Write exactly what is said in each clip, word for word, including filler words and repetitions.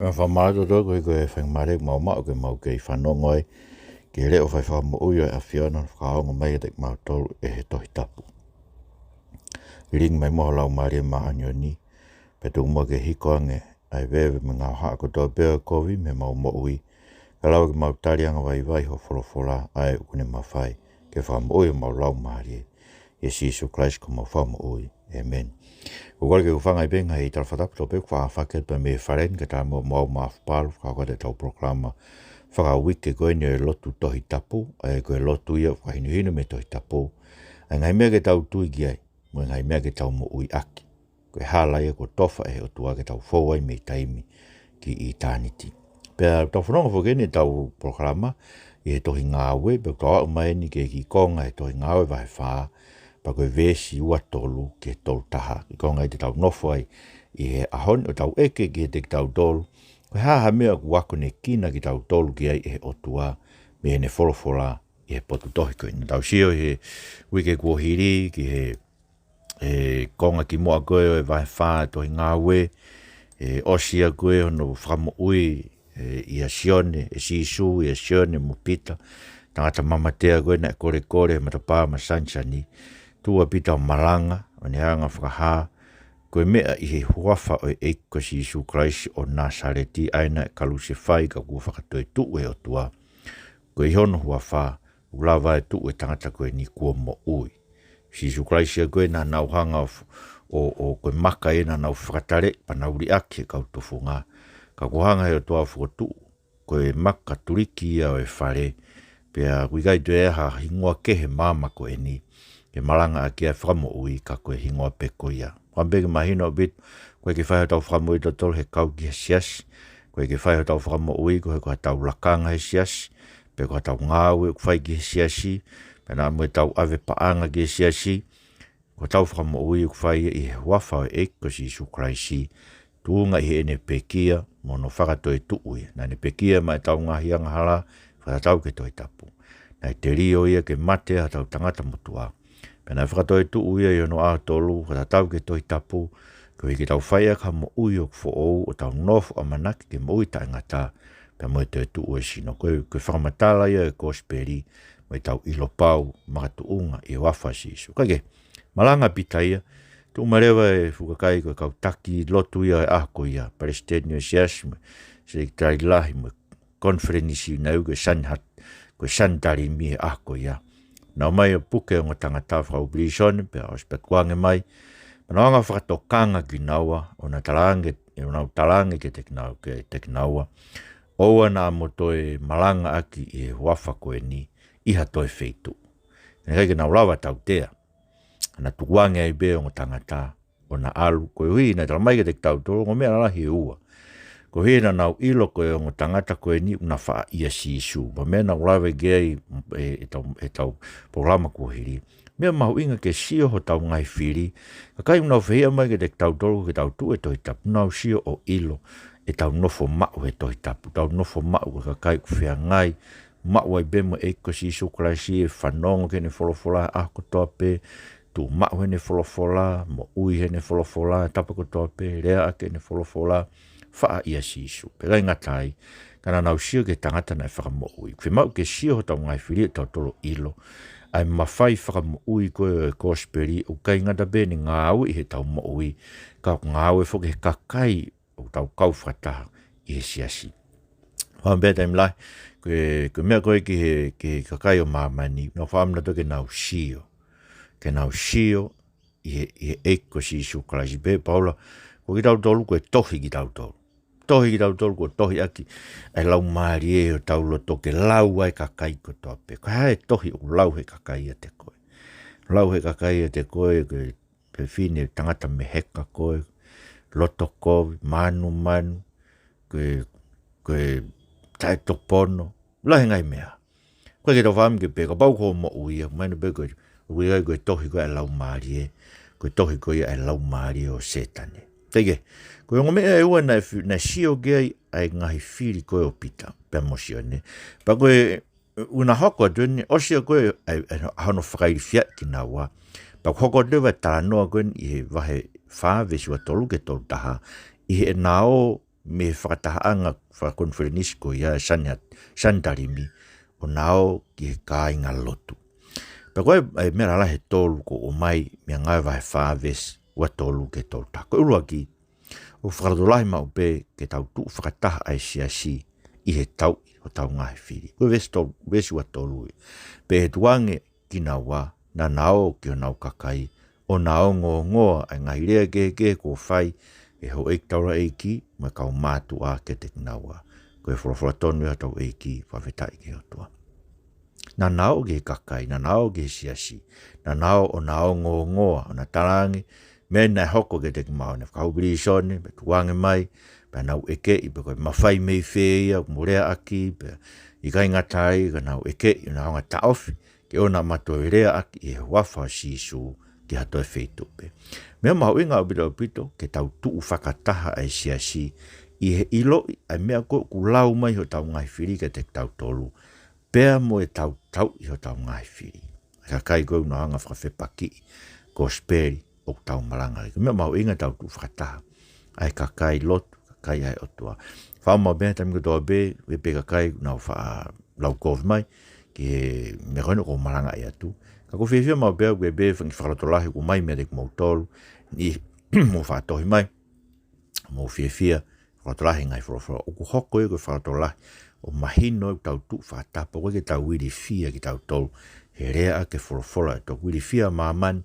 Meʻa fakamālō atu koeʻuhi ko e faingamālie kuo mau maʻu ke mau kei fanongo ai ki he leʻo fai fakamoʻui ʻa e ʻAfiona, fakaongo mai kiate kimautolu ʻe he Tohi Tapu. Lilingi mai muʻa ho Laumālie Māʻoniʻoni, pea tuku muʻa ke hiko ange ʻa e veve mo e ngaohaʻa kotoa pē ʻo e kovi mei heʻemau moʻui, kae lava ke mau tali angavaivai ho folofola, ʻa ia ʻoku ne mafai ke fakamoʻui homau laumālie. ʻIa Sīsū Kalaisi ko homau Fakamoʻui. ʻĒmeni. ʻOku ou kole ke u hūfanga ʻi he ngaahi tala fakatapu kotoa pē kuo faʻa aofaki atu mei he fale ni, kae ʻatā muʻa mo au Maʻafu Palu, fakahoko atu ʻetau polokalama fakauike ko eni ʻo e lotu Tohi Tapu, ʻa ia ko e lotu ia ʻoku fakahinohino mei he Tohi Tapu ʻa e ngaahi meʻa ke tau tui ki ai, mo e ngaahi meʻa ke tau moʻui ʻaki. Ko e hala ia kuo tofa ʻe he ʻOtua ke tau fou ai mei taimi ki ʻitāniti. Pea tau fanongo foki eni ʻetau polokalama ʻi he tohi Ngāue, pea tau aʻu mai eni ki he kiʻi konga he tohi Ngāue vahe fā, pea ko e veesi ua tolu ki he tolu taha. Kiʻi konga ia te tau nofo ai ʻi he ʻaho ni ʻo tau ʻeke kiate kitautolu, ko e hā ha meʻa ʻoku akonekina kitautolu ki ai ʻe he ʻOtua mei heʻene folofola ʻi he potu tohi ko eni. Naʻa tau sio ʻi he uike kuo hili ki he ʻe konga kimuʻa ko ē ʻo e vahe fā ʻo e tohi Ngāue, ʻe ʻosi ia ko ē hono fakamoʻui ʻe, ʻia Sione, ʻe Sīsū, ʻia Sione mo Pita, tangata mamatea ko ē naʻe kolekole he matapā masinisini, tuʻu ʻa Pita ʻo malanga, ʻo ne hanga ʻo fakahā, ko e meʻa ʻi he huafa ʻo e ʻEiki ko Sīsū Kalaisi ʻo Nāsaleti, ʻa ia naʻe kalusefai ka kuo fakatoetuʻu ʻe he ʻOtua. Ko e ʻi hono huafa, ʻoku lava ʻe tuʻu e tangata ko eni kuo moʻui. Sīsū Kalaisi ia ko ē naʻa nau hanga ʻo f-, ʻo, ʻo ko e maka ia naʻa nau fakataleʻi pea nau liʻaki he kau tufunga. Ka kuo hanga ʻe he ʻOtua ʻo fokotuʻu ko e maka tuliki ia ʻo e fale. Pea ʻoku ʻikai toe ʻi ai ha hingoa kehe he maama ko eni ke malangaʻaki ai e fakamoʻui ka ko e hingoa pē ko ia. Ko e meʻa ke mahino ʻaupito, ʻoku ʻikai ke fai hotau fakamoʻui ʻatautolu he kau ki he siasi. ʻOku ʻikai ke fai hotau fakamoʻui koeʻuhi ko ʻetau lakanga he siasi, pe ko ʻetau ngāue ʻoku fai ki he siasi, pe naʻa mo ʻetau ʻave paʻanga ki he siasi. Ko ʻetau fakamoʻui ʻoku fai ia ʻi he huafa ʻo e ʻEiki ko Sīsū Kalaisi, tuʻunga ʻi heʻene pekia mo hono fakatoetuʻu ia. Naʻa ne pekia maʻa ʻetau ngaahi angahala, fakatatau ki he Tohi Tapu. Naʻe telio ia ke mate ʻa hotau tangata motuʻa. Pea naʻe fakatoetuʻu ia ʻi hono ʻaho tolu, fakatatau ki he Tohi Tapu, koeʻuhi ke tau fai ʻaki ha moʻui ʻoku foʻou, ʻo tau nofo ʻamanaki ki he moʻui taʻengata, pea mo e toetuʻu ʻo e sino. Ko e, ko e fakamatala ia ʻo e kosipeli, mo ʻetau ʻilo pau makatuʻunga ʻi he huafa ʻo Sīsū. Kae kehe, malanga ʻa Pita ia, tuʻu mai leva e fuʻu kakai ko e kau taki lotu ia ʻo e ʻaho ko ia, palesiteni ʻo e siasi, mo e sekelitali lahi, mo e konifelenisi, naʻe ui ko e Sanhat-, ko e Sanitalimi he ʻaho ko ia. Naʻe ʻomai ʻo puke e ongo tangata fakaupilīsone, pea ʻosi pea tukuange mai. Pea nau hanga ʻo fakatokanga kinaua, ʻo na talaange, ʻo nau talaange kiate kinau-, kiate kinaua, ʻoua naʻa mo toe malangaʻaki ʻi he huafa ko eni ʻi ha toe feituʻu. He ʻikai ke nau lava tautea. Naʻa na tukuange ai pē e ongo tangata, ʻo na ʻalu, koeʻuhi naʻe talamai kiate kitautolu, ongo meʻa lalahi ʻe ua. Koeʻuhi naʻa nau ʻilo ko e ongo tangata ko eni ʻoku na faʻa ʻia Sīsū. Pea meʻa naʻa ku lave ki ai, ʻe, ʻetau, ʻetau polokalama kuo hili. Meʻa mahuʻinga ke sio hotau ngaahi fili. Kakai ʻoku nau fehiʻa mai kiate kitautolu, ke tau tuʻu he Tohi Tapu, nau sio ʻo ʻilo ʻetau nofo maʻu he Tohi Tapu. Tau nofo maʻu ko e kakai ʻoku feangai maʻu ai pē mo e ʻEiki ko Sīsū Kalaisi, ʻe fanongo ki heʻene folofola he ʻaho kotoa pē, tuʻu maʻu heʻene folofola, moʻui heʻene folofola, tapa kotoa pē, leaʻaki heʻene folofola, faʻa ʻia Sīsū. Pea ʻikai ngata ai, ka naʻa nau sio ki he tangata naʻe fakamoʻui. Fiemaʻu ke sio hotau ngaahi fili ʻo tautolu ʻilo ʻa e mafai fakamoʻui ko ē ʻo e kosipeli, ʻoku ʻikai ngata pē ʻene ngāue ʻi heʻetau moʻui, ka ʻoku ngāue foki he kakai ʻoku tau kau fakataha ʻi he siasi. Fakaʻamu pē taimi lahi, ko e, ko e meʻa ko ē ki he, ki he kakai ʻo māmani, naʻa ku fakaʻamu nautolu ke nau sio. Ke nau sio ʻi he, ʻi he ʻEiki ko Sīsū Kalaisi. Pehē ʻe Paula, ko kitautolu ko e tohi kitautolu. Tohi kitautolu kuo tohi ʻaki ʻa e Laumālie ʻi hotau loto ke lau ai ʻa e kakai kotoa pē. Ko e hā e tohi ʻoku lau ʻe he kakai ʻiate koe? Lau ʻe he kakai ʻiate koe, ko e fefine tangata meheka koe, loto kovi, manumanu, ko e, ko e taʻetopono, lahi e ngaahi meʻa. ʻOku ʻikai ke tau fakaʻamu ke pehē, kapau ko hoʻo moʻui ia, mahino pē ko e, ʻoku ʻikai ko e tohi ko ē ʻa e Laumālie, ko e tohi ko ia ʻa e laumālie ʻo Sētane. Kae kehe, ko e ongo meʻa ʻe ua naʻe fi-, naʻe sio ki ai ʻa e ngaahi fili ko ē ʻo Pita, pea mo Sione. Pea ko e, ʻoku na hoko atu eni, ʻosi ia ko ē ʻa e, ʻa e, ʻa hono fakailifiaʻi kinaua. Pea ʻoku hoko atu leva e talanoa ko eni ʻi he vahe fā veesi ua tolu ki he tolu taha, ʻi heʻena ō mei he fakatahaʻanga fakakonifelenisi ko ia ʻa e Sani-, Sanitalimi, ʻo na ō ki he kāingalotu. Pea ko e, ʻa e meʻa lalahi ʻe tolu ʻoku ʻomai mei he Ngāue vahe fā veesi ua tolu ki he tolu taha. Ko e ʻuluaki, ʻoku fakalotolahi maʻu pē ke tau tuʻu fakataha ʻa e siasi ʻi he tauʻi hotau ngaahi fili. Ko e veesi tolu, veesi ua tolu ia. Pea ʻi he tukuange kinaua, naʻa na ō ki honau kakai, ʻo na ongoongoa ʻa e ngaahi lea kehekehe kuo fai ʻe he houʻeiki taulaʻeiki mo e kau mātuʻa kiate kinaua. Ko e folofola tonu ia ʻa hotau ʻEiki, fakafetaʻi ki he ʻOtua. Naʻa na ō ki he kakai, naʻa na ō ki he siasi, naʻa na ō ʻo na ongoongoa, ʻo na talaange, meʻa naʻe hoko kiate kimaua, naʻe fakahū pilīsone, pea tukuange mai, pea nau ʻekeʻi, pe ko e mafai mei fē ia, ʻoku mou leaʻaki, pea ʻikai ngata ai, ka nau ʻekeʻi, ʻo na hanga ʻo taʻofi, ke ʻoua naʻa ma toe leaʻaki ʻi he huafa ʻo Sīsū ki ha toe feituʻu pē. Meʻa mahuʻinga ʻaupito ʻaupito, ke tau tuʻu fakataha ʻa e siasi ʻi he ʻiloʻi ʻa e meʻa ko ē ʻoku lau mai ʻe hotau ngaahi fili kiate kitautolu, pea mo ʻetau tauʻi hotau ngaahi fili. ʻA e kakai ko ē ʻoku nau hanga ʻo fakafepakiʻi kosipeli ʻoku tau malanga ai. Ko e meʻa mahuʻinga ke tau tuʻu fakataha ʻa e kakai lotu, kakai ʻa e ʻOtua. Faʻa maʻu pē he taimi kotoa pē, ʻoku ʻi ai pē kakai ʻoku nau faʻa lau kovi mai ki he meʻa ko eni ʻoku ou malangaʻi atu. Ka ʻoku ou fiefia maʻu pē au, ʻoku ʻi ai pē fanga kiʻi fakalotolahi ʻoku ʻomai meiate kimoutolu, ʻi hoʻomou faʻa tohi mai, mou fiefia, fakalotolahi e ngaahi folofola. ʻOku hoko ia ko e fakalotolahi ʻo mahino ʻoku tau tuʻu fakataha, ʻoku ʻikai ke tau ilifia kitautolu he leaʻaki e folofola ʻa e ʻOtua. ʻOku ilifia ʻa māmani,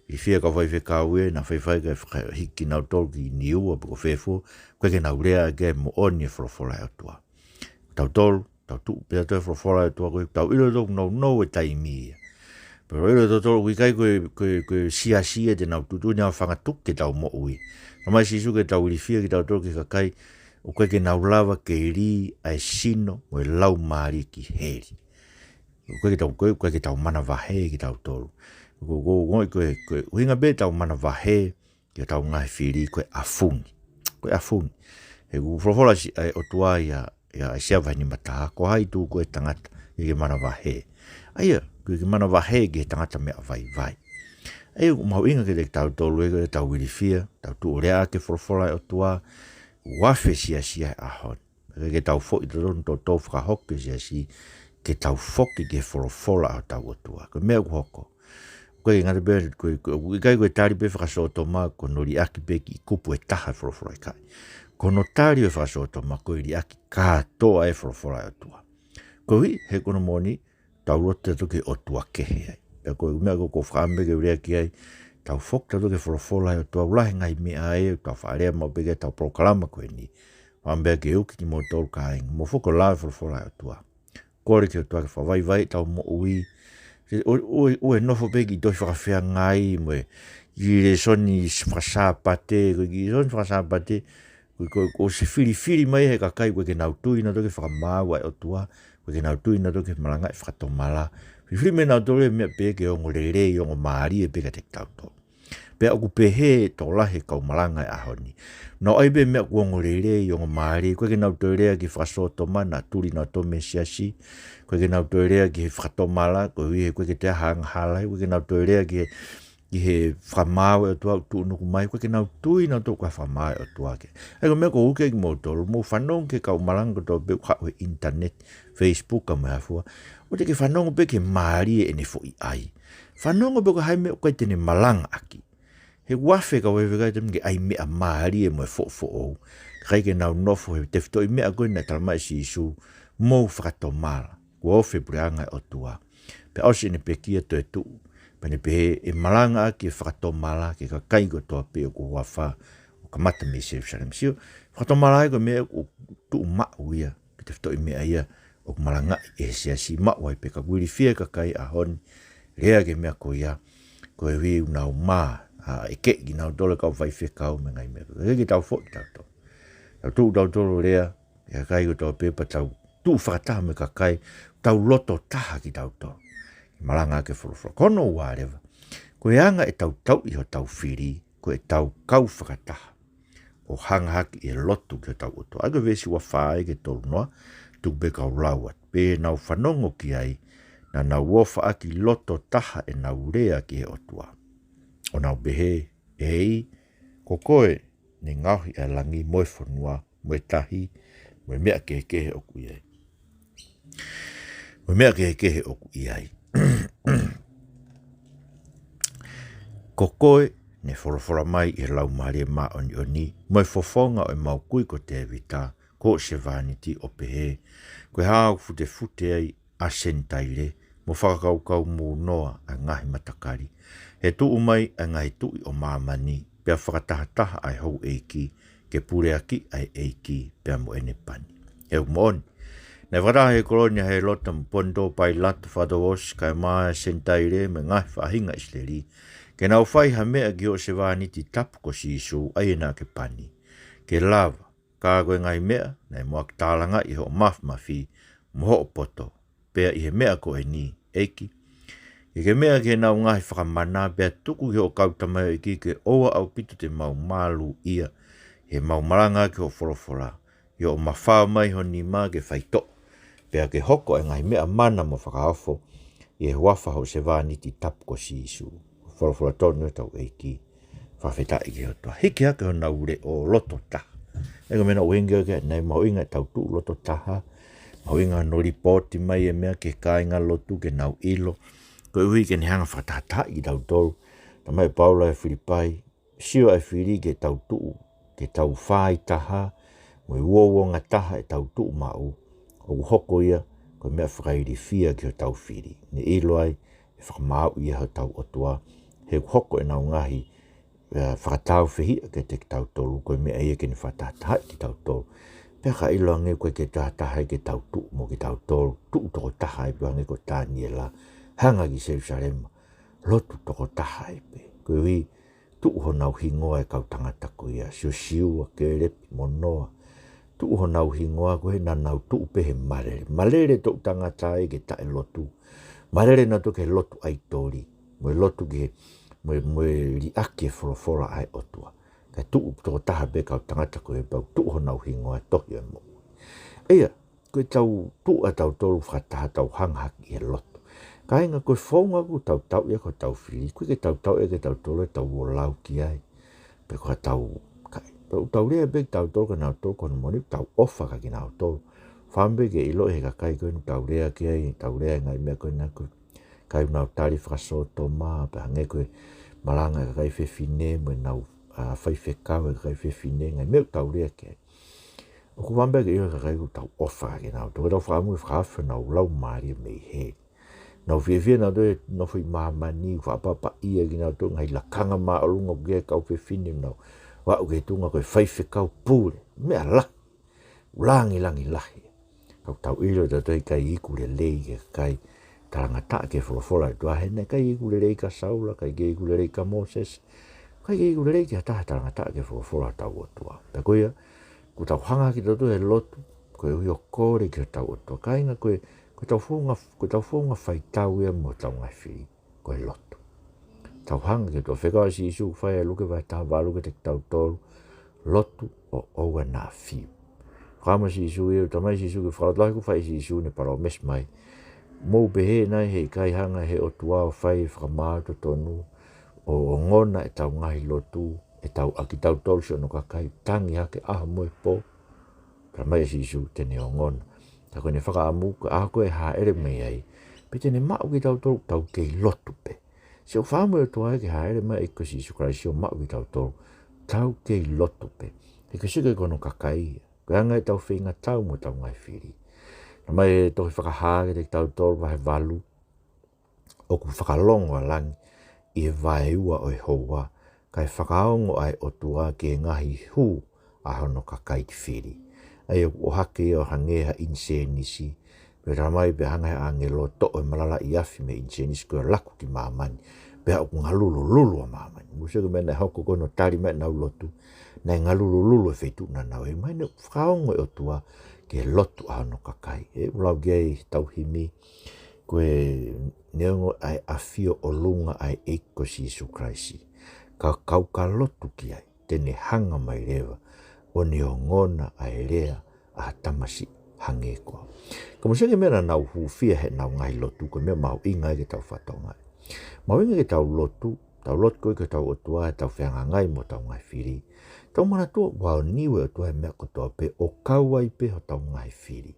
ilifia e kau faifekau ē, naʻa faifai kae fakahiki kinautolu ki Niua pe ko fē fua, ʻoku ʻikai ke nau leaʻaki e moʻoni e folofola ʻa e ʻOtua. Tautolu, tau tuʻu pē ʻa e folofola ʻa e ʻOtua, ko ē tau ʻilo ʻoku nounou e taimi ia. Pea ʻilo ʻe tautolu ʻoku ʻikai ko e, ko e, ko e siasi ia te nau tuʻutuʻuni ʻa e fanga tuʻi ki heʻetau moʻui. Talamai ʻe Sīsū ke tau ilifia kitautolu ki he kakai ʻoku ʻikai ke nau lava ke lī ʻa e sino mo e laumālie ki heli. ʻOku ʻikai ke tau, ko e, ʻoku ʻikai ke tau manavahē kitautolu. Ko, ko, ko, ko e, ko e ʻuhinga pē ʻetau manavahē ki hotau ngaahi fili ko e ʻafungi. Ko e ʻafungi. He ʻoku folofola ʻa e ʻOtua ʻia, ʻia ʻAisea vahe nima taha, ko hai tuʻu koe tangata ke ke manavahē. ʻA ia, ke ke manavahē ki he tangata meʻa vaivai. ʻA ia, ʻoku mahuʻinga kiate kitautolu ē ke tau ilifia, tau tuʻu ʻo leaʻaki e folofola ʻa e ʻOtua, ʻoku afe siasi he ʻaho ni. Ke, ke tau foʻi totonu toto fakahoko e siasi, ke tau foki ki he folofola ʻa hotau ʻOtua. Ko e meʻa ʻoku hoko. Ko e ngata pē, ko e, ko e, ʻoku ʻikai ko e tali pē fakasōtoma, ko hono liʻaki pē kiʻi kupu ʻe taha e folofola, ʻikai. Ko hono tali ʻo e fakasōtoma, ko e liʻaki kātoa e folofola ʻa e ʻOtua. Koeʻuhi, he ko hono moʻoni, tau lotu tautolu ki he ʻotua kehe ai. Pea ko e meʻa ko ē ʻoku ou fakaʻamu ke u lea ki ai, tau foki tautolu ki he folofola ʻa e ʻOtua. ʻOku lahi e ngaahi meʻa ē, tau faʻa lea maʻu pē ki ai ʻetau polokalama ko eni. Fakaʻamu pē ke u ʻeke kimoutolu kāinga, mou foki ʻo lau e folofola ʻa e ʻOtua. Kole ki he ʻOtua ke fakavaivai ʻetau moʻui. ʻOua, ʻoua, ʻoua ʻe nofo pē ki he tohi fakafeangai mo e kiʻi lēsoni fakasāpate, ko e kiʻi lēsoni fakasāpate, ko e, ko e, ko e ʻosi filifili mai ʻe he kakai ʻoku ʻikai ke nau tui nautolu ki he fakamaau ʻa e ʻOtua, ʻoku ʻikai ke nau tui nautolu ki he malangaʻi e fakatomala. Filifili mai nautolu he meʻa pē ke ongo lelei, ongo mālie pē kiate kitautolu. Pea ʻoku pehē ʻe he tokolahi e kau malanga he ʻaho ni. Naʻa ʻi ai pē meʻa ʻoku ongo lelei, ongo mālie, ʻoku ʻikai ke nau toe lea ki he fakasōtoma naʻa tuli nautolu mei he siasi, ʻoku ʻikai ke nau toe lea ki he fakatomala, koeʻuhi he ʻoku ʻikai ke toe ʻi ai ha angahala, ʻoku ʻikai ke nau toe lea ki he ki he fakamaau ʻa e ʻOtua ʻoku tuʻunuku mai, ʻoku ʻikai ke nau tui nautolu ko e fakamaau ʻa e ʻOtua ke. ʻA ia ko e meʻa ʻoku ou ʻeke kimoutolu, mou fanongo ki he kau malanga kotoa pē ʻoku haʻu he internet, Facebook, kae mo e hā fua. ʻOua te ke fanongo pē ki he mālie ʻene foʻi ʻai. Fanongo pē ko e hā e meʻa ʻoku ʻikai te ne malangaʻaki. He ʻoku afe e kau faifekau he taimi ni ke ʻai meʻa mālie mo e foʻofoʻou. Kae ʻikai ke nau nofo he tefitoʻi meʻa ko ē naʻe talamai ʻe Sīsū, mou fakatomala. Kuo ofi e puleʻanga ʻo e ʻOtua. Pea ʻosi ʻene pekia, toetuʻu. Pea ne pehē ʻe malangaʻaki e fakatomala ki he kakai kotoa pē ʻoku huafa ʻo kamata mei Selusalema. Sio, fakatomala ē ko e meʻa ʻoku tuʻu maʻu ia, ko e tefitoʻi meʻa ia ʻoku malangaʻi ʻe he siasi, maʻu ai pē. Ka ʻoku ilifia e kakai he ʻaho ni, lea ki he meʻa ko ia, koeʻuhi ʻoku nau mā, ʻa, ʻekeʻi kinautolu ʻe he kau faifekau mo e ngaahi meʻa. ʻIkai ke tau foʻi tautolu. Tau tuʻu tautolu ʻo lea, ʻi he kakai kotoa pē, pea tau tuʻu fakataha mo e kakai, tau loto taha kitautolu. Ke malangaʻaki e folofola. Ko hono ua leva, ko e anga ʻetau tauʻi hotau fili, ko ʻetau kau fakataha ʻo hanga hake ʻi he lotu ki hotau ʻOtua. ʻA ia ko e veesi ua fā ki he tolu noa, tuku pē ke u lau atu. Pea nau fanongo ki ai, naʻa nau ʻofaʻaki loto taha ʻenau lea ki he ʻOtua, ʻo nau pehē, ʻEiki, ko koe ne ngaohi ʻa e langi mo e fonua, mo e tahi, mo e meʻa kehekehe ʻoku ʻi ai. Mo e meʻa kehekehe ʻoku ʻi ai. Ko koe, ne folofola mai ʻi he Laumālie Māʻoniʻoni, mo e fofonga ʻo ʻemau kui ko Tēvita, ko hoʻo sevāniti ʻo pehē, ko e hā ʻoku futefute ai ʻa Senitaile, mo fakakaukau mūnoa ʻa e ngaahi matakali, he tuʻu mai ʻa e ngaahi tuʻi ʻo māmani, pea fakatahataha ʻa e houʻeiki, ke puleaki ʻa e ʻEiki pea mo ʻene pani. He ʻoku moʻoni, naʻe fakataha ʻi he kolonia ʻa Hēlota mo Ponitō Pailato, Fātō Uosi, kae ʻumaʻā ʻa Senitaile mo e ngaahi faʻahinga ʻIsileli, ke nau fai ha meʻa ki hoʻo sevāniti tapu ko Sīsū, ʻa ia naʻa ke pani, ke lava, ka ko e ngaahi meʻa naʻe muʻaki tālangaʻi ʻe hoʻo māfimafi mo hoʻo poto, pea ʻi he meʻa ko eni, ʻEiki, ke ke meʻa ki heʻenau ngaahi fakamana, pea tuku ki hoʻo kau tamaioʻeiki ke ʻoua ʻaupito te mau māluʻia ʻi heʻemau malanga ki hoʻo folofola, ʻi hoʻo mafao mai ho nima ke faitoʻo, pea ke hoko ʻa e ngaahi meʻa mana mo fakaofo, ʻi he huafa hoʻo sevāniti tapu ko Sīsū. Folofola tonu ʻetau ʻEiki. Fakafetaʻi ki he ʻOtua. Hiki hake honau leʻo loto taha. ʻE ko e meʻa naʻe ʻuhinga ki ai, naʻe mahuʻinga ʻetau tuʻu loto taha. Mahuʻinga hono lipooti mai e meʻa ki he kāingalotu ke nau ʻilo. Koeʻuhi ke ne hanga fakatahatahaʻi kitautolu. Talamai ʻe Paula ʻi Filipai, sio ʻa e fili ke tau tuʻu, ke tau fāitaha, mo e uouangataha ʻetau tuʻu maʻu, ʻoku hoko ia ko e meʻa fakailifia ki hotau fili. Ne ʻilo ai ʻe fakamaauʻi ia hotau ʻOtua, he ʻoku hoko ʻenau ngaahi, ē, fakatāufehiʻa kiate kitautolu, ko e meʻa ia ke ne fakatahatahaʻi kitautolu. Pea ka ʻilo ange ko e ke tahataha ai ke tau tuʻu mo kitautolu, tuʻu tokotaha ai pē hangē ko Taniela, hanga ki Selusalema, lotu tokotaha ai pē. Koeʻuhi, tuʻu honau hingoa e kau tangata ko ia, Siosiua, Kēlepi, mo Noa. Tuʻu honau hingoa ko ē naʻa nau tuʻu pē he malele. Malele toʻu tangata ia ke taʻelotu. Malele nautolu ki he lotu ʻaitoli. Mo e lotu ki he, mo e, mo e liʻaki e folofola ʻa e ʻOtua. Kae tuʻu tokotaha pē kau tangata ko ē pea tuʻu honau hingoa tohi ʻo e moʻui. ʻA ia, ko ʻetau tuʻu ʻa tautolu fakataha tau hanga hake ʻi he lotu. Kāinga, ko e founga ʻoku tau tauʻi ʻaki hotau fili, ʻoku ʻikai ke tau tauʻi ʻaki ʻe tautolu ʻetau ō lau ki ai. Pe ko haʻatau, ka, tau, tau lea pē kitautolu kia nautolu ko hono moʻoni ʻoku tau ʻofa kia kinautolu. Fāmili ke ʻiloʻi he kakai ko ē ʻoku tau lea ki ai, tau lea e ngaahi meʻa ko ena ko e kakai ʻoku nau tali fakasōtoma, pe hangē ko e malanga e kakai fefine, mo ʻenau, ā, faifekau e kakai fefine, ngaahi meʻa ʻoku tau lea ki ai. ʻOku fāmili ke ʻiloʻi e kakai ʻoku tau ʻofa kia kinautolu. Tau fakaʻamu ke fakahaofi honau laumālie mei heli. Nau fiefia nautolu he nofo ʻi māmani, fakaʻapaʻapaʻia kinautolu, ngaahi lakanga māʻolunga ʻoku ʻi ai e kau fefine, nau aʻu ki he tuʻunga ko e faifekau pule. Meʻa lahi, lāngilangi lahi. Ka ʻoku tau ʻilo ʻe tautolu ʻikai iku lelei ki he kakai talangataʻa ki he folofola ʻa e ʻOtua, he naʻe ʻikai iku lelei kia Saula, ʻikai ke iku lelei kia Mōsese, ʻikai ke iku lelei ki ha taha talangataʻa ki he folofola ʻa hotau ʻOtua. Pea ko ia, ʻoku tau hanga kitautolu he lotu, koeʻuhi ʻo kole ki hotau ʻOtua. Kāinga, ko e, ko ʻetau founga, ko ʻetau founga faitau ia mo hotau ngaahi fili, ko e lotu. Tau hanga ki he ʻOtua. Fekau ʻa Sīsū, fai ʻa Luke vahe taha valu kiate kitautolu, lotu ʻo ʻoua naʻa fiu. Fakaʻamu ʻa Sīsū ia, talamai ʻe Sīsū ke fakalotu lahi, ʻoku fai ʻe Sīsū ʻene palōmesi mai. Mou pehē nai he ʻikai hanga ʻe he ʻOtua ʻo fai e fakamaau totonu, ʻo ongona ʻetau ngaahi lotu, ʻe tau ʻa kitautolu siʻono kakai, tangi hake ʻaho mo e pō. Talamai ʻe Sīsū te ne ongona. Ka ko ʻene fakaʻamu, ko e ʻaho ko ē ʻe hāʻele mai ai, pea te ne maʻu kitautolu ʻoku tau kei lotu pē. Sio, fakaʻamu e ʻOtua ia ke hāʻele mai e ʻEiki ko Sīsū Kalaisi ʻo maʻu kitautolu, tau kei lotu pē. He ko e sio ki he ko hono kakai ia. Ko e anga ʻetau feingatau mo hotau ngaahi fili. Talamai ʻe he tohi Fakahā kiate kitautolu vahe valu, ʻoku fakalongo ʻa langi ʻi he vaeua ʻo Yehovah, kae fakaongo ʻa e ʻOtua ki he ngaahi hū ʻa hono kakai fili. ʻA ia ʻoku ʻohake ia ʻo hangē ha ʻinisēnisi, pea talamai pea hanga ʻe he ʻāngelo ʻo toʻo e malalaʻi afi mei he ʻinisēnisi ko ia ʻo laku ki māmani, pea ʻoku ngalulululu ʻa māmani. Mou sio ki he meʻa naʻe hoko ko hono tali mai ʻenau lotu, naʻe ngalulululu e feituʻu naʻa nau ʻi ai. Mahino ʻoku fakaongo e ʻOtua ki he lotu ʻa hono kakai. ʻE lau ki ai ʻetau himi, ko e neongo ʻa e ʻafio ʻolunga ʻa e ʻEiki ko Sīsū Kalaisi, ka kau ka lotu ki ai, te ne hanga mai leva ʻo ne ongona ʻa e lea ʻa ha tamasiʻi hangē ko au. Ka mou sio ki he meʻa naʻa nau hūfia heʻenau ngaahi lotu, ko e meʻa mahuʻinga ia ke tau fakatokangaʻi. Mahuʻinga ke tau lotu, tau lotu ko ē ki hotau ʻOtua, ʻetau fehangahangai mo hotau ngaahi fili. Tau manatua ʻoku aoniu ʻe he ʻOtua e meʻa kotoa pē, ʻo kau ai pē hotau ngaahi fili.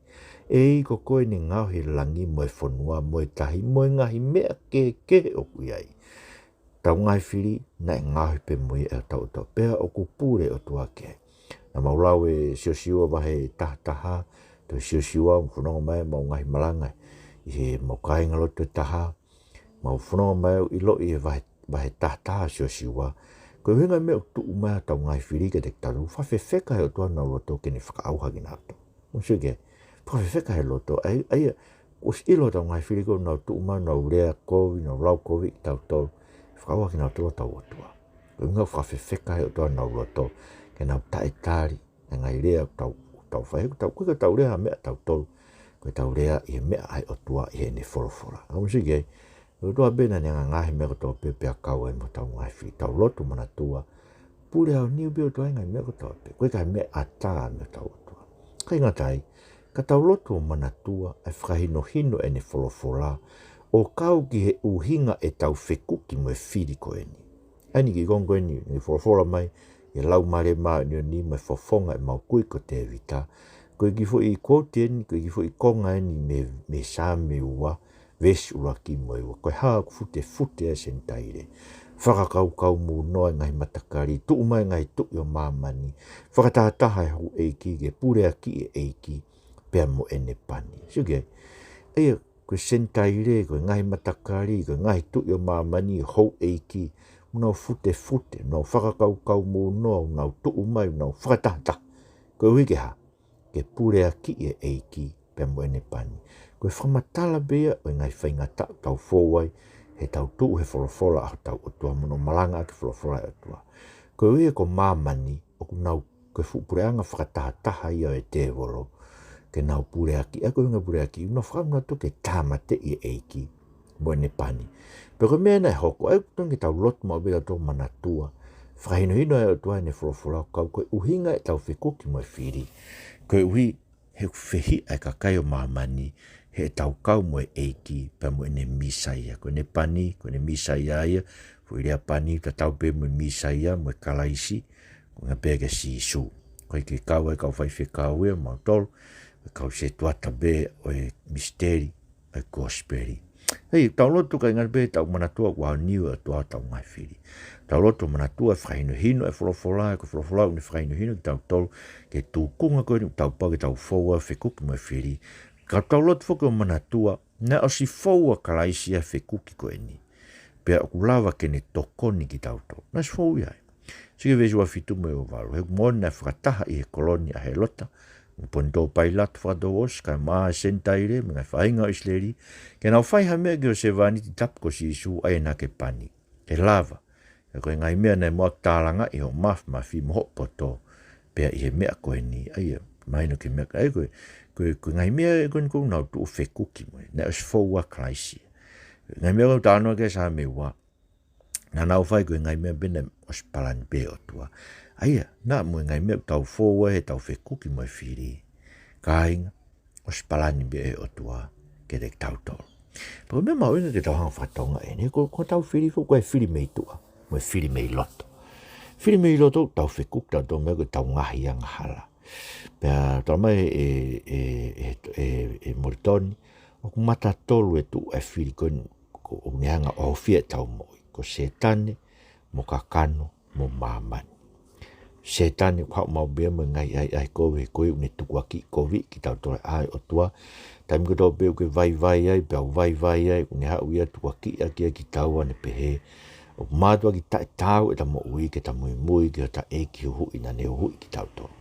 ʻEiki, ko koe ʻene ngaohi e langi mo e fonua mo e tahi mo e ngaahi meʻa kehekehe ʻoku ʻi ai. Tau ngaahi fili, naʻe ngaohi pē mo ia ʻe hotau ʻOtua, pea ʻoku pule e ʻOtua ki ai. Naʻa mau lau ʻe Siosiua vahe taha taha, tohi Siosiua, mou fanongo mai ʻemau ngaahi malanga ʻi heʻemau kāingalotu ʻe taha, mou fanongo mai ʻo ʻiloʻi e vahe, vahe taha taha Siosiua. Ko e ʻuhinga e meʻa ʻoku tuʻu mai ai hotau ngaahi fili kiate kitautolu, fakafefeka he ʻOtua honau loto ke ne fakaʻauha kinautolu. Mou sio ki ai, fakafefeka he loto, ʻa ia, ʻa ia, ʻosi ʻilo hotau ngaahi fili ko ē ʻoku nau tuʻu mai, nau lea kovi, nau lau kovi kitautolu, fakaʻauha kinautolu hotau ʻOtua. Ko e ʻuhinga ʻoku fakafefeka he ʻOtua honau loto, ke nau taʻetali e ngaahi lea ʻoku tau, tau fai, he ʻoku tau, ʻoku ʻikai ke tau lea ha meʻa kitautolu, ko ʻetau lea ʻi he meʻa ʻa e ʻOtua ʻi heʻene folofola. Mou sio ki ai, ʻOtua pē naʻa ne ngaohi e meʻa kotoa pē pea kau ai mo hotau ngaahi fili. Tau lotu manatua, pule aoniu pē ʻOtua ʻi he ngaahi meʻa kotoa pē. ʻOku ʻikai ha meʻa ʻatā mei hotau ʻOtua. ʻIkai ngata ai, ka tau lotu ʻo manatua e fakahinohino ʻene folofola, ʻo kau ki he ʻuhinga ʻetau fekuki mo e fili ko eni. ʻA eni kiʻi konga ko eni, ʻene folofola mai ʻi he Laumālie Māʻoniʻoni mo e fofonga ʻemau kui ko Tēvita. Ko e kiʻi foʻi quote eni, ko e kiʻi foʻi konga eni mei, mei Saame ua, veesi ʻuluaki mo e ua. Ko e hā ʻoku futefute ai e Senitaile? Fakakaukau mou noa e ngaahi matakali, tuʻu mai e ngaahi tuʻi ʻo māmani, fakatahataha e houʻeiki ke puleakiʻi e ʻEiki pea mo ʻene pani. Sio ki ai. ʻA ia, ko e Senitaile, ko e ngaahi matakali, ko e ngaahi tuʻi ʻo māmani, houʻeiki, ʻoku nau futefute, ʻoku nau fakakaukau mou noa, ʻoku nau tuʻu mai, ʻoku nau fakatahataha. Koeʻuhi ke hā? Ke puleakiʻi e ʻEiki pea mo ʻene pani. Ko e fakamatala pē ia ʻo e ngaahi faingataʻa ʻoku tau fou ai heʻetau tuʻu he folofola ʻa hotau ʻOtua, mo hono malangaʻaki e folofola ʻa e ʻOtua. Koeʻuhi ko māmani, ʻoku nau, ko e fuʻu puleʻanga fakatahataha ia ʻo e tēvolo, ke nau puleakiʻi, ʻa ia ko e ʻuhinga puleakiʻi, ʻoku nau fakaʻamu nautolu ke tāmateʻi e ʻEiki mo ʻene pani. Pea ko e meʻa naʻe hoko, ʻa ia ʻoku totonu ke tau lotu maʻu pē ʻo tau manatua e fakahinohino ʻa e ʻOtua ʻi heʻene folofola, ʻoku kau ko e ʻuhinga ʻetau fekuki mo e fili, koeʻuhi he ʻoku fehiʻa e kakai ʻo māmani heʻetau kau mo e ʻEiki pea mo ʻene Mīsaia. Ko ʻene pani, ko ʻene Mīsaia ia, foʻi lea pani tatau pē mo e Mīsaia, mo e Kalaisi, ko e ʻuhinga pē kia Sīsū. Ko e ʻikai ke kau ai e kau faifekau ia, mautolu, ko e kau sētuata pē ʻo e misiteli ʻo e kosipeli. Hei, tau lotu kāinga pē, tau manatua ʻoku aoniu ʻe he ʻOtua hotau ngaahi fili. Tau lotu manatua e fakahinohino ʻa e folofola, ko e folofola ʻoku ne fakahinohino kitautolu ki he tūkunga ko eni ʻoku tau pau ke tau fou ai ʻo fekuki mo e fili. Ka tau lotu foki ʻo manatua, naʻe ʻosi fou ʻa Kalaisi ʻi he fekuki ko eni, pea ʻoku lava ke ne tokoni kitautolu. Naʻe ʻosi fou ia ai. Sio ki he veesi ua fitu mo e ua valu. He ʻoku moʻoni naʻe fakataha ʻi he kolo ni ʻa Hēlota mo Ponitō Pailato fakatouʻosi, kae ʻumaʻā e Senitaile mo e ngaahi faʻahinga ʻo ʻIsileli, ke nau fai ha meʻa ki ho sevāniti tapu ko Sīsū, ʻa ia naʻa ke pani. Ke lava, he ko e ngaahi meʻa naʻe mo ʻeku tālangaʻi ʻi hoʻo māfimafi mo hoʻo poto, pea ʻi he meʻa ko eni, ʻa ia, mahino ki he meʻa, ʻa ia ko e, ko e, ko e ngaahi meʻa ko eni ʻoku nau tuʻu fekuki mo ia, naʻe ʻosi fou ʻa Kalaisi. Ngaahi meʻa ʻoku talanoa ki ai Saame ua, naʻa nau fai ko e ngaahi meʻa pē naʻe ʻosi palani pē ʻe he ʻOtua. ʻA ia, naʻa mo e ngaahi meʻa ʻoku tau fou ai heʻetau fekuki mo e fili, kāinga, ʻosi palani pē ʻe he ʻOtua kiate kitautolu. Pea ko e meʻa mahuʻinga ke tau hanga ʻo fakatokangaʻi eni, ko, ko ʻetau fili foki, ko e fili mei tuʻa mo e fili mei loto. Fili mei loto, tau fekuki tautolu mo ia ko ʻetau ngaahi angahala. Pea talamai ʻe, ʻe, ʻe, ʻe, ʻe Molitoni, ʻoku mata tolu ʻe tuʻu ʻa e fili ko eni, ko, ʻoku ne hanga ʻo ʻohofia ʻetau moʻui. Ko Sētane, mo kakano, mo māmani. Sētane ʻoku haʻu maʻu pē ia mo e ngaahi ʻahiʻahi kovi, he ko ia ʻoku ne tukuakiʻi koviʻi kitautolu ʻe he ʻOtua. Taimi kotoa pē ʻoku ke vaivai ai, pea u vaivai ai, ʻoku ne haʻu ia ʻo tukuakiʻi ʻaki ia kitaua, ʻo ne pehē ʻoku mātuʻaki taʻetaau ʻeta moʻui ke ta muimui ki hota ʻEiki huhuʻi naʻa ne huhuʻi kitautolu.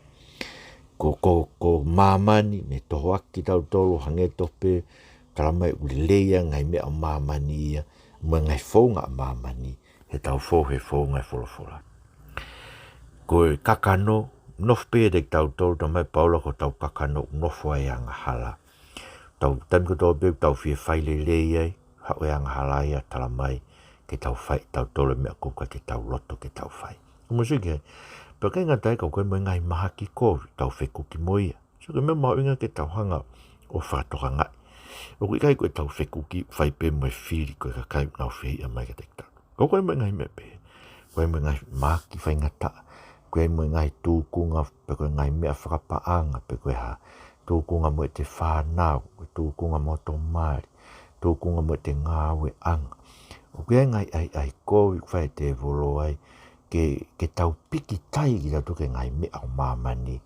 Ko, ko, ko māmani, ne tohoaki kitautolu, hangē tofu pē, talamai ʻoku lelei ʻa e ngaahi meʻa ʻo māmani ia, mo e ngaahi founga ʻa māmani, heʻetau fou he founga ʻo e folofola. Ko e kakano, nofo pē ʻiate kitautolu, talamai ʻe Paula ko hotau kakano, nofo ai e angahala. Tau, taimi kotoa pē ʻoku tau fie fai lelei ai, haʻu e angahala ia ʻo talamai ke tau fai ʻe tautolu e meʻa ʻoku ʻikai ke tau loto ke tau fai. Mou sio ki ai, pea ʻikai ngata ai ka ʻoku ʻi ai mo e ngaahi mahaki kovi ʻoku tau fekuki mo ia. Sio ki he meʻa mahuʻinga ke tau hanga ʻo fakatokangaʻi. ʻOku ʻikai ko ʻetau fekuki ʻoku fai pē mo e fili, ko e kakai ʻoku nau fehiʻa mai kiate kitautolu. Ka ʻoku ʻi ai mo e ngaahi meʻa pehē. ʻOku ʻi ai mo e ngaahi mahaki faingataʻa. pea mo e ngaahi tūkunga, pe ko e ngaahi meʻa fakapaʻanga, pe ko e hā, tūkunga mo ʻete fānau, tūkunga mo hoto mali, tūkunga mo ʻete ngāueʻanga. ʻOku ʻi ai e ngaahi ʻahiʻahi kovi ʻoku fai ʻe he tēvolo ai, ke, ke tau pikitai kitautolu ki he ngaahi meʻa ʻo māmani,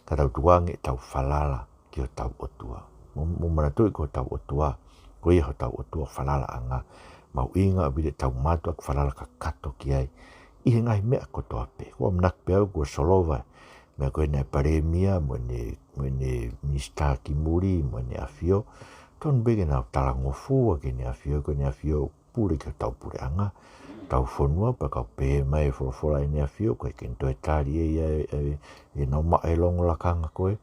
ka tau tukuange ʻetau falala ki hotau ʻOtua. Mou, mou manatuʻi ko hotau ʻOtua, ko ia hotau ʻOtua falalaʻanga. Mahuʻinga ʻaupito ʻetau mātuʻaki falala kakato ki ai ʻi he ngaahi meʻa kotoa pē. Ko e ʻamanaki pē au kuo solova e meʻa ko eni ʻa e palēmia, mo ʻene, mo ʻene minisitā ki muli, mo ʻEne ʻAfio. Tonu pē ke nau talangofua ki Heʻene ʻAfio, ko ʻEne ʻAfio pule ki hotau puleʻanga, tau fonua, pea kapau ʻe pehē mai e folofola ʻa ʻEne ʻAfio, ʻoku ʻikai ke ne toe tali ʻe ia e, e, ʻenau maʻu e longo lakanga ko ē.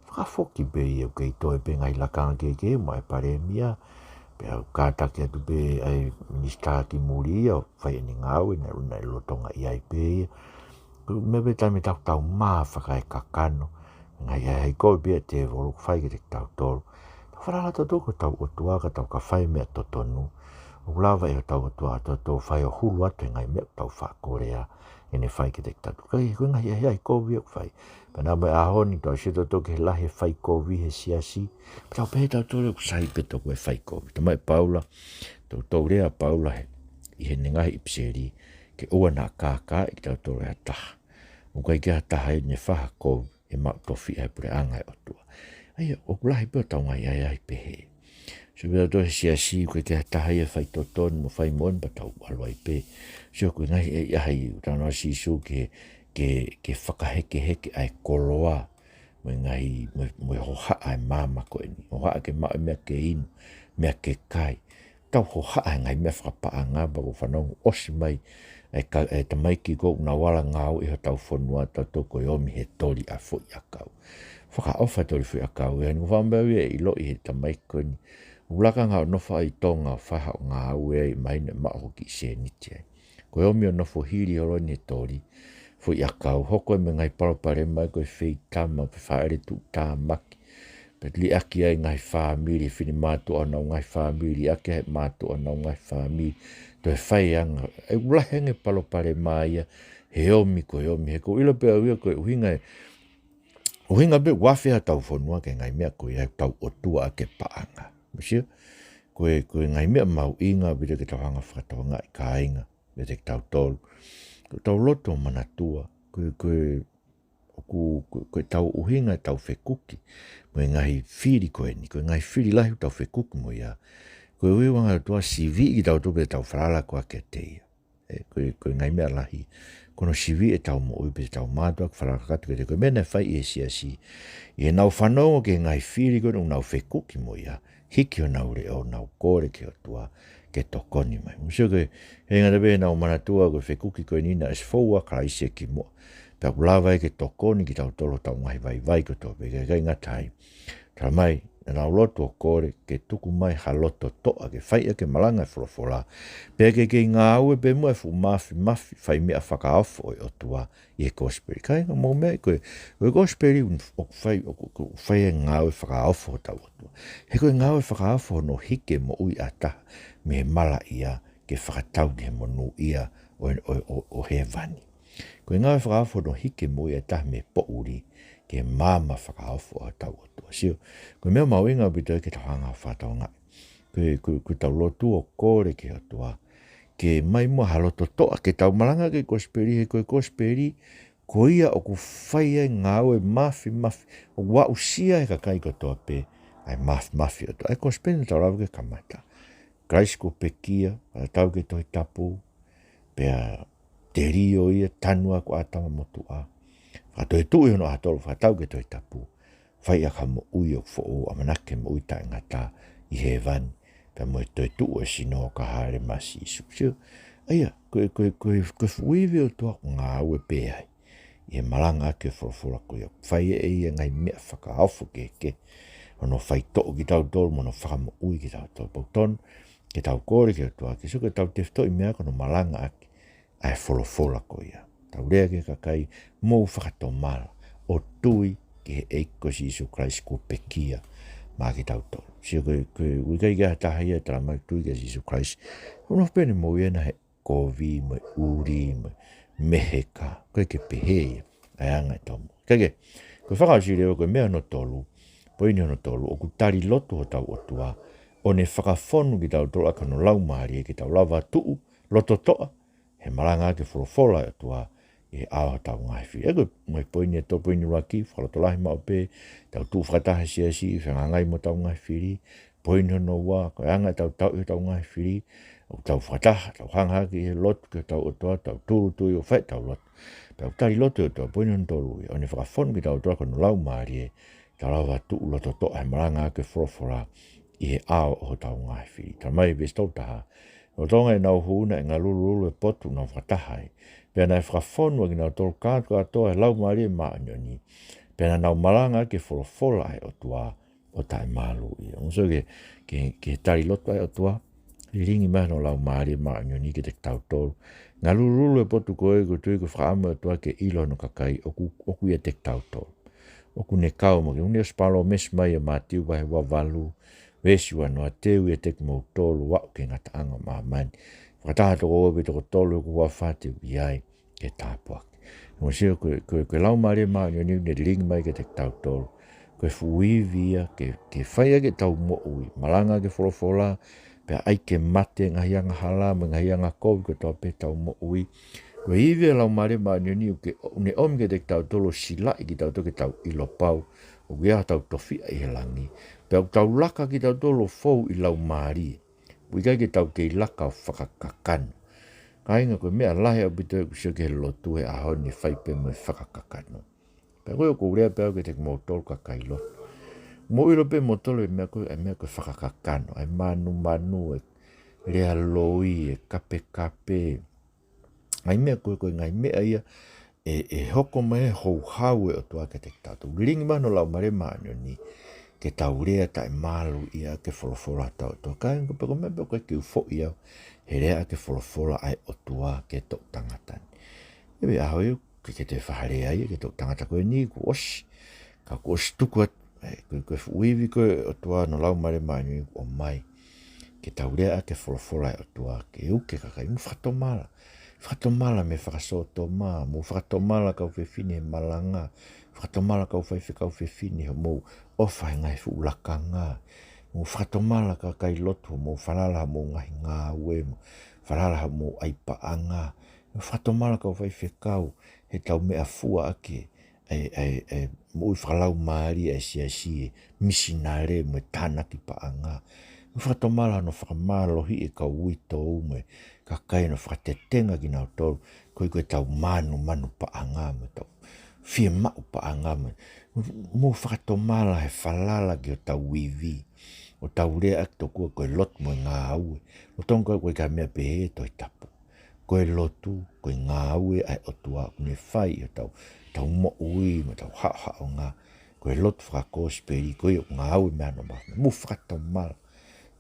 Fakafoki pē ia, ʻoku kei toe pē ngaahi lakanga kehekehe, maʻu e palēmia, pea ʻoku kātaki atu pē ʻa e minisitā ki muli ia ʻo fai ʻene ngāue, naʻe, naʻe lolotonga ʻi ai pē ia. Ko e meʻa pē taimi ʻoku tau mā fakaekakano, ngaahi ʻahiʻahi kovi pē ia ʻa e tēvolo ʻoku fai kiate kitautolu. Tau falala tautolu ki hotau ʻOtua ka tau ka fai e meʻa totonu. ʻOku lava ʻe hotau ʻOtua ʻo tau fai ʻo hulu atu e ngaahi meʻa ʻoku tau faʻa kolea ke ne fai kiate kitautolu. Ka ko e ngaahi ʻahiʻahi kovi ia ʻoku fai. Pea naʻa mo e ʻaho ni tau sio tautolu ki he lahi e faikovi he siasi, pea tau pehē tautolu ʻoku sai pē tokua e faikovi. Talamai ʻe Paula, toutou lea ʻa Paula he, ʻi heʻene ngaahi ʻipiseli, ke ʻoua naʻa kākaaʻi kitautolu ʻe ha taha. ʻOku ʻikai ke ʻi ai ha taha ia ne fai ha kovi ʻe maʻu tofiʻa he puleʻanga ʻo e ʻOtua. ʻA ia, ʻoku lahi pē hotau ngaahi ʻahiʻahi pehē. Sio pē tautolu he siasi, ʻoku ʻikai ke ʻi ai ha taha ia ʻe faitotonu mo fai moʻoni pea tau ʻalu ai pē. Sio, ko e ngaahi ʻahiʻahi, ʻoku talanoa Sīsū ke, ke, ke fakahekeheke ʻa e koloa mo e ngaahi, mo e, mo e hohaʻa e maama ko eni. Hohaʻa ke maʻu e meʻa ke inu, meʻa ke kai. Tau hohaʻa he ngaahi meʻa fakapaʻanga, pea ʻoku ou fanongo ʻosi mai e ka, e tamaiki ko ē ʻoku nau ala ngāue ʻi hotau fonua, tautolu ko e ʻomi he toli ʻa e foʻiʻakau. Fakaʻofa e toli foʻiʻakau, ʻi he ʻaho ni ʻoku ou faʻa maʻu ia e ʻilo ʻi he tamaiki ko eni. ʻOku laka ange ʻo nofo ai ʻi Tonga ʻo fai haʻo ngāue ai, mahino ʻe maʻu hoʻo kiʻi sēniti ai. Ko e ʻomi ʻo nofo hili holo eni he toli foʻiʻakau, hoko ai mo e ngaahi palopalema ia ko e feitama, pe faʻele tuʻutāmaki, pe liʻaki ai e ngaahi fāmili, finemātuʻa honau ngaahi fāmili, liʻaki ai e mātuʻa honau ngaahi fāmili, toe fai ange, ʻoku lahi ange e palopalema ia he ʻomi ko e ʻomi, he ʻoku ou ʻilo pē au ia ko e ʻuhinga e, ʻuhinga pē ʻoku afe ai hotau fonua ki he ngaahi meʻa ko ia, ʻoku tau ʻotua ʻaki e paʻanga. Mou sio? Ko e, ko e ngaahi meʻa mahuʻinga ʻaupito ke tau hanga ʻo fakatokangaʻi, kāinga, meiate kitautolu. Ko ʻetau loto ʻo manatua, ko e, ko e, ʻoku, ko e, ko ʻetau ʻuhinga ʻetau fekuki mo e ngaahi fili ko eni, ko e ngaahi fili lahi ʻoku tau fekuki mo ia, ko e ʻuhinga ʻoku ʻOtua siviʻi kitautolu pea tau falala koā kiate ia. ʻE, ko e, ko e ngaahi meʻa lahi, ko hono siviʻi ʻetau moʻui pea tau mātuʻaki falala kakato kiate ia. Ko e meʻa naʻe fai ʻe he siasi, ʻi heʻenau fanongo ki he ngaahi fili ko eni ʻoku nau fekuki mo ia, hiki honau leʻo, nau kole ki he ʻOtua ke tokoni mai. Mou sio, ko e, ʻikai ngata pē heʻenau manatua ko e fekuki ko eni naʻe ʻosi fou ʻa Kalaisi ia kimuʻa, pea ʻoku lava ia ke tokoni kitautolu ʻi hotau ngaahi vaivai kotoa pē, ʻikai ngata ai. Talamai, naʻa nau lotu ʻo kole ke tuku mai ha loto toʻa ke fai ʻaki e malanga e folofola, pea ke kei ngāue pē muʻa e fuʻu māfimafi fai meʻa fakaofo ʻo e ʻOtua ʻi he kosipeli. Kāinga, mou meaʻi, ko e, ko e kosipeli ʻoku fai, ʻoku, ʻoku fai e ngāue fakaofo hotau ʻOtua. He ko e ngāue fakaofo hono hiki e moʻui ʻa ha taha mei he malaʻia ke fakatau ki he monūʻia ʻo, ʻo, ʻo, ʻo hēvani. Ko e ngāue fakaofo hono hiki e moʻui ʻa ha taha mei he poʻuli ki he maama fakaofo ʻo hotau ʻOtua. Sio, ko e meʻa mahuʻinga ʻaupito ia ke tau hanga ʻo fakatokangaʻi. Ko e, ko e, ko ʻetau lotu ʻo kole ki he ʻOtua ke ʻomai muʻa ha loto toʻa ke tau malangaʻaki e kosipeli, he ko e kosipeli, ko ia ʻoku fai ai e ngāue māfimafi, ʻoku aʻusia ʻe he kakai kotoa pē ʻa e māfimafi ʻo e ʻOtua. ʻA e kosipeli naʻa tau lave ki ai he kamata. Kalaisi kuo pekia, fakatau ki he Tohi Tapu, pea telio ia, tanu ʻa ʻĀtama mo tuʻa. Fakatoetuʻu ʻi hono ʻaho tolu, fakatau ki he Tohi Tapu. Fai ʻaki ha moʻui ʻoku foʻou, ʻamanaki ki he moʻui taʻengata ʻi hēvani, pea mo e toetuʻu ʻo e sino ʻo ka hāʻele mai ʻa Sīsū. Sio, ʻa ia, ko e, ko e, ko e, ko e fuʻu ivi ʻo e ʻOtua ʻoku ngāue pē ai ʻi he malangaʻaki e folofola ko ia. Fai ʻe ia e ngaahi meʻa fakaofo kehekehe, hono faitoʻo kitautolu, mo hono fakamoʻui kitautolu. Pea ʻoku totonu ke tau kole ki he ʻOtua, ke sio ke tau tefitoʻi meʻa ko hono malangaʻaki ʻa e folofola ko ia. Tau lea ki he kakai, mou fakatomala ʻo tui ki he ʻEiki ko Sīsū Kalaisi kuo pekia maʻa kitautolu. Sio, ko e, ko e, ʻoku ʻikai ke ʻi ai ha taha ia ʻe talamai ʻoku tui kia Sīsū Kalaisi, ʻoku nofo pē ʻene moʻui ʻana he kovi mo e ʻuli mo e meheka. ʻOku ʻikai ke pehē ia. ʻa e anga ʻetau moʻui. Kae kehe, ko e fakaʻosi leva ko e meʻa hono tolu, poini hono tolu, ʻoku tali lotu hotau ʻOtua ʻo ne fakafonu kitautolu ʻaki hono Laumālie ke tau lava tuʻu lototoʻa he malanga ʻaki e folofola ʻa e ʻOtua ʻi he ʻao hotau ngaahi fili. ʻA ia ko e ngaahi poini ʻe tolu, poini ʻuluaki, fakalotolahi maʻu pē, tau tuʻu fakataha he siasi, fehangahangai mo hotau ngaahi fili. Poini hono ua, ko e anga ʻetau tauʻi hotau ngaahi fili, ʻoku tau fakataha, tau hanga hake ʻi he lotu ki hotau ʻOtua, tau tūʻulutui ʻo fai ʻetau lotu. Pea ʻoku tali lotu ʻa e ʻOtua, poini hono tolu ia, ʻo ne fakafonu kitautolu ʻaki hono Laumālie, ke tau lava tuʻu lototoʻa he malanga ʻaki e folofola ʻi he ʻao ʻo hotau ngaahi fili. Talamai veesi tolu taha, lolotonga ʻenau hū naʻe ngalulululu e potu ʻoku nau fakataha ai, pea naʻe fakafonu ʻa kinautolu kātoa he Laumālie Māʻoniʻoni, pea naʻa nau malanga ʻaki e folofola ʻa e ʻOtua ʻo taʻemālūʻia. ʻOku sio ki he, ki he, ki he tali lotu ʻa e ʻOtua, lilingi mai hono Laumālie Māʻoniʻoni kiate kitautolu. Ngalulululu e potu ko ē, ʻoku ou tui ko e fakaʻamu ʻa e ʻOtua ke ʻilo hono kakai ʻoku, ʻoku ʻiate kitautolu. ʻOku ne kau mai, ʻoku ne ʻosi palōmesi mai ʻia Mātiu vahe ua valu, veesi ua noa, te u ʻiate kimoutolu ʻo aʻu ki he ngataʻanga ʻo māmani. Fakataha toko ua pe toko tolu ʻi hoku huafa te u ʻi ai ke tāpuaki. ʻOku sio ko e, ko e, ko e Laumālie Māʻoniʻoni ʻoku ne lilingi mai kiate kitautolu. Ko e fuʻu ivi ia ke, ke fai ʻaki ʻetau moʻui, malanga ʻaki e folofola, pea ʻai ke mate e ngaahi angahala mo e ngaahi angakovi kotoa pē ʻetau moʻui. Ko e ivi ʻa e Laumālie Māʻoniʻoni ʻoku ke, ʻoku ne ʻomi kiate kitautolu ʻo silaʻi kitautolu ke tau ʻilo pau ʻoku ʻi ai hotau tofiʻa ʻi he langi. Pea ʻoku tau laka kitautolu ʻo fou ʻi laumālie. ʻOku ʻikai ke tau kei laka ʻo fakakakano. Kāinga, ko e meʻa lahi ʻaupito ʻeku sio ki he lotu he ʻaho ni, fai pē mo e fakakakano. Pea ko ia ʻoku ou lea pē au kiate kimoutolu kakai lotu. Mou ʻilo pē moutolu e meʻa ko ē, e meʻa ko e fakakakano, ʻa e manumanu, e lea loi, e kapekape. ʻA e meʻa ko ē, ko e ngaahi meʻa ia ʻe, ʻe hoko mai e houhau ʻa e ʻOtua kiate kitautolu. Lilingi mai hono Laumālie Māʻoniʻoni ke tau lea taʻemālūʻia ʻaki e folofola ʻa hotau ʻOtua. Kāinga, ko e pē ko e meʻa pē ʻoku ʻikai ke u foʻi au he lea ʻaki e folofola ʻa e ʻOtua ki he toʻu tangata ni. ʻE, ʻi he ʻaho ia, ʻoku ʻikai ke toe faʻa lea ia ki he toʻu tangata ko eni, kuo ʻosi. Ka kuo ʻosi tuku atu, ʻe, ko e, ko e fuʻu ivi ko ē ʻa e ʻOtua, hono Laumālie Māʻoniʻoni ʻoku ʻomai ke tau lea ʻaki e folofola ʻa e ʻOtua ke uke e kakai. Mou fakatomala. Fakatomala mei he fakasōtoma, mou fakatomala kau fefine he malanga, fakatomala kau faifekau fefine hoʻomou ʻofa he ngaahi fuʻu lakanga. Mou fakatomala kakai lotu hoʻomou falala hoʻomou ngaahi ngāue, mo falala hoʻomou ʻai paʻanga. Mou fakatomala kau faifekau heʻetau meʻafua ʻaki e, e, e, e moʻui fakalaumālie ʻa e siasi, e misinale mo e tānaki paʻanga. Mou fakatomala hono fakamālohiʻi e kau uitou mo e kakai, hono fakatetenga kinautolu koeʻuhi ko ʻetau manumanu paʻanga mo ʻetau fiemaʻu paʻanga mo. Mou fakatomala he falala ki hotau ivi, ʻo tau lea ʻaki tokua ko e lotu mo e ngāue. Lolotonga ko e ʻikai ha meʻa pehē he Tohi Tapu. Ko e lotu, ko e ngāue ʻa e ʻOtua ʻoku ne fai ʻi hotau, tau moʻui mo ʻetau haʻohaʻonga. Ko e lotu fakakosipeli, ko ia ʻoku ngāue mei ai hono maama. Mou fakatomala.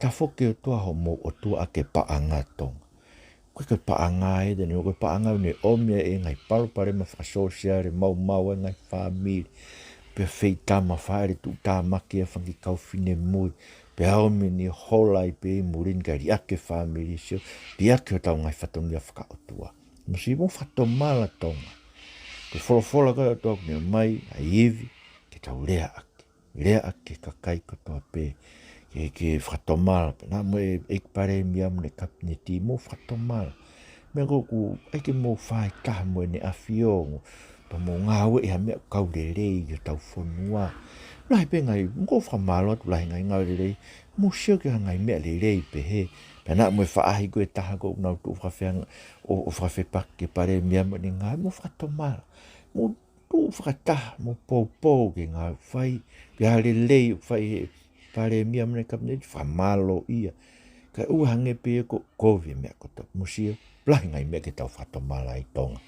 Tafoki e ʻOtua hoʻomou ʻOtua ʻaki e paʻanga, Tonga. Ko e, ko e paʻanga ē, te ne, ko e paʻanga ʻoku ne ʻomi ai e ngaahi palopalema fakasōsiale, maumau ai e ngaahi fāmili. Pea feitama faʻele, tuʻutāmaki e fanga kiʻi kau finemui. Pea ʻomi ʻene hola ai pē ʻi muli ni kae liʻaki e fāmili, sio, liʻaki hotau ngaahi fatongia fakaʻotua. Mou sio, mou fakatomala, Tonga. Ko e folofola ko ē ʻa e ʻOtua ʻoku ne ʻomai ʻa e ivi ke tau lea ʻaki. Lea ʻaki ki he kakai kotoa pē ke, ke fakatomala. Pea naʻa mo e, ʻEiki Palēmia mo ʻene kapineti, mou fakatomala. Meʻa ko ē ʻoku ʻikai ke mou fai taha mo ʻEne ʻAfio, pea mou ngāueʻi ha meʻa ʻoku kau lelei ki hotau fonua. Lahi pē ngaahi, mou fakamālō atu, lahi ngaahi ngāue lelei. Mou sio ki ha ngaahi meʻa lelei pehē. Pea naʻa mo e faʻahi ko ē ʻe taha ko ē ʻoku nau tuʻu fakafeang-, ʻo, ʻo fakafepaki ki he Palēmia mo ʻene ngāue, mou fakatomala. Mou tuʻu fakataha, mou poupou ki he ngāue ʻoku fai, ki ha lelei ʻoku fai ʻe he Palēmia mo ʻene kapineti, fakamālōʻia. Kae ʻoua hangē pē ia ko e kovi e meʻa kotoa. Mou sio, lahi ngaahi meʻa ke tau fakatomala ai, Tonga.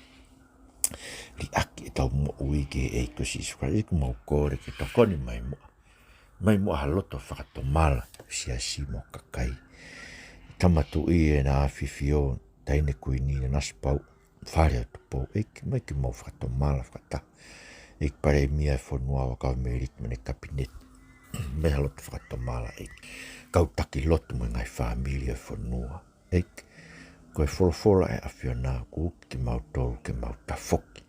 Liʻaki ʻetau moʻui ki he ʻEiki ko Sīsū Kalaisi. ʻEiki, mau kole ke tokoni mai muʻa. ʻOmai muʻa ha loto fakatomala, siasi mo e kakai. Tama Tuʻi, ʻEna ʻAfifio, Taʻahine Kuini Nanasipauʻu, Fale ʻo Tupou, ʻEiki, ʻomai ke mau fakatomala fakataha. ʻEiki Palēmia ʻo e fonua, ʻa e kau mēliti mo ʻene kapineti. ʻOmai ha loto fakatomala, ʻEiki. Kau taki lotu mo e ngaahi fāmili ʻo e fonua, ʻEiki. Ko e folofola ʻa e ʻAfiona ʻoku uki kimautolu ke mau tafoki.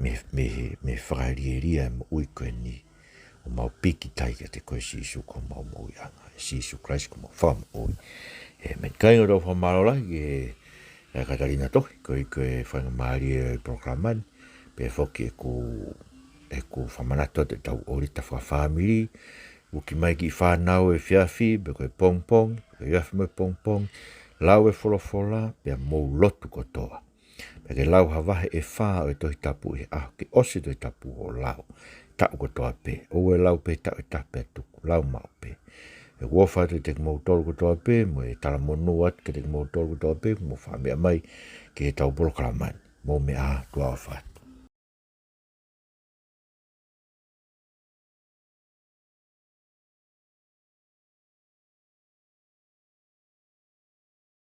mei he, mei he, mei he fakalielia e moʻui ko eni. ʻO mau pīkitai kiate koe Sīsū ko homau moʻuiʻanga. Sīsū Kalaisi ko homau fakamoʻui. ʻĒmeni. Kāinga, tau fakamālō lahi ki he, ʻe Katalina Tohi, ko ia ko e faingamālie ʻo e polokalama ni. Pea foki ʻeku, ʻeku fakamanatu atu ʻetau ʻōlita fakafāmili. Uki mai kiʻi fānau he efiafi, pe ko e pongipongi, pe ko e efiafi mo e pongipongi. Lau e folofola, pea mou lotu kotoa. Pea ke lau ha vahe ʻe fā ʻo e Tohi Tapu ʻi he ʻaho, ke ʻosi e Tohi Tapu hoʻo lau. Taʻu kotoa pē, ʻoua ʻe lau pē taʻu ʻe taha pea tuku, lau maʻu pē. ʻOku ou ʻofa atu kiate kimoutolu kotoa pē, mo e talamonū atu kiate kimoutolu kotoa pē, mo fakameʻa mai ki heʻetau polokalama ni. Mou meʻa ā, tuʻa ʻofa atu.